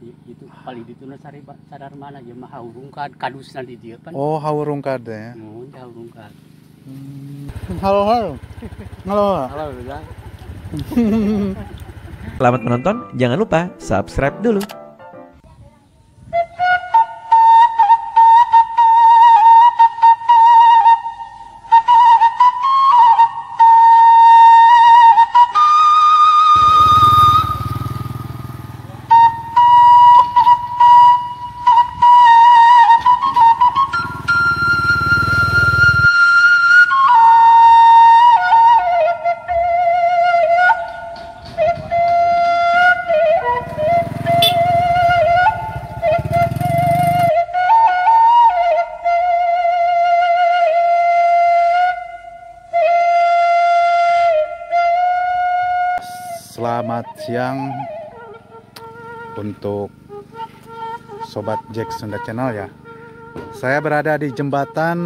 Itu paling ditu na sari sadar mana ieu mah haurungkad kadusna di dieu pan. Oh, haurungkad ya. Mun haurungkad. Halo halo. Halo. Halo ya. Selamat menonton, jangan lupa subscribe dulu. Selamat siang untuk Sobat Jack Sunda Channel ya. Saya berada di jembatan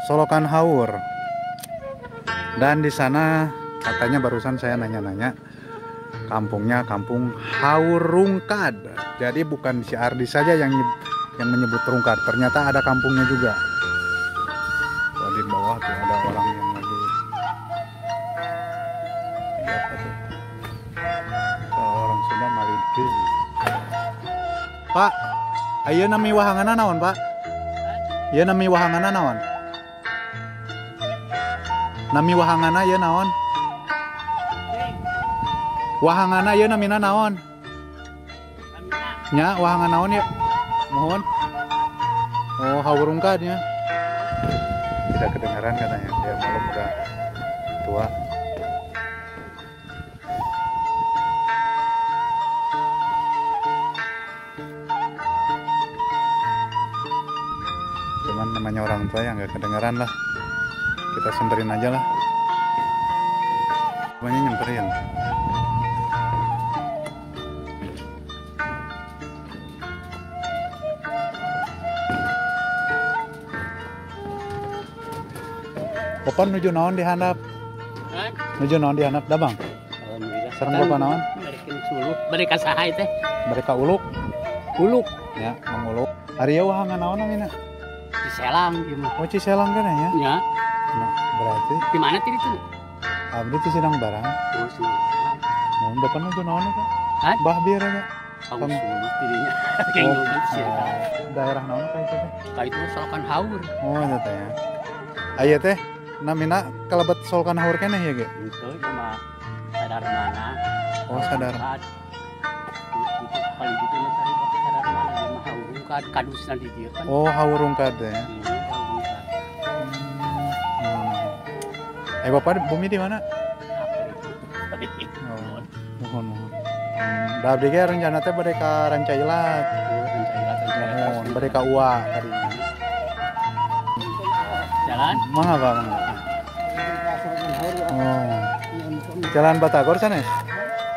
Solokan Haur. Dan di sana katanya barusan saya nanya-nanya, kampungnya kampung Haurungkad. Jadi bukan si Ardi saja yang menyebut Rungkad, ternyata ada kampungnya juga. Oh, di bawah tuh ada orang yang lagi apa tuh? Kalau orang Sunda malidke. Pak, ayeuna nami wahangana naon, Pak? Ieu nami wahangana naon? Nami wahangana ieu naon? Wahangana ieu namina naon? Nya wahangana naon ya? Mohon. Oh, haurungkad nya. Tidak kedengaran katanya, dia malu udah tua. Cuman namanya orang tua yang nggak kedengaran lah, kita samperin aja lah. Pokoknya nyamperin. Bapak nuju naon di handap? Nuju naon di handap dah bang? Alhamdulillah. Sareng bapak naon? Mereka saha teh? Mereka uluk. Uluk. Ya, manguluk. Ari ieu wahangan naon namina? Ciselang ieu mah. Oh, Ciselang kan ya? Ya. Nah, berarti di mana tadi itu? Abdi di Sidang Barang. Oh, Sidang Barang. Mun bapak nuju naon eta? Hah? Bah bieu eta. Kamu suluk dirinya. Kayak gitu. Daerah naon ka itu teh? Ka itu Solokan Haur. Oh, eta teh ya. Aya teh namina kalebet Solokan Haur keneh ya ge? Itu mah sadar mana. Oh, sadar. Itu paling ditu na sari sadar mana ieu mah haurungkad kadusna di dieu kan. Oh, haurungkad ya. Haurungkad. Bapak bumi di mana? Oh, mohon mohon. Da abdi ge rencana teh bade ka Rancailat. Mohon bade ka Ua tadinya. Jalan? Mangga Pak, mangga. Oh. Jalan Batagor sana ya?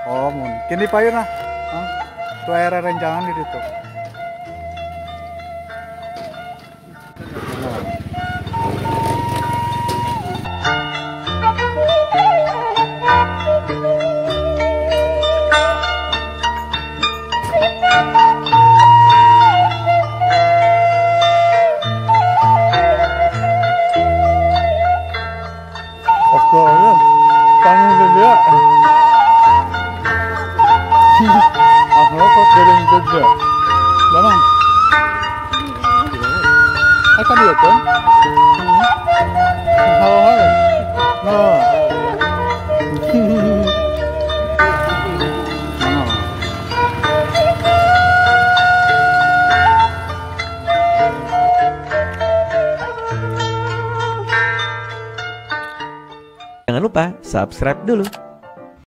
Oh, mungkin di payun lah. Hah? Tuh aya rencangan di situ. Jangan lupa subscribe dulu.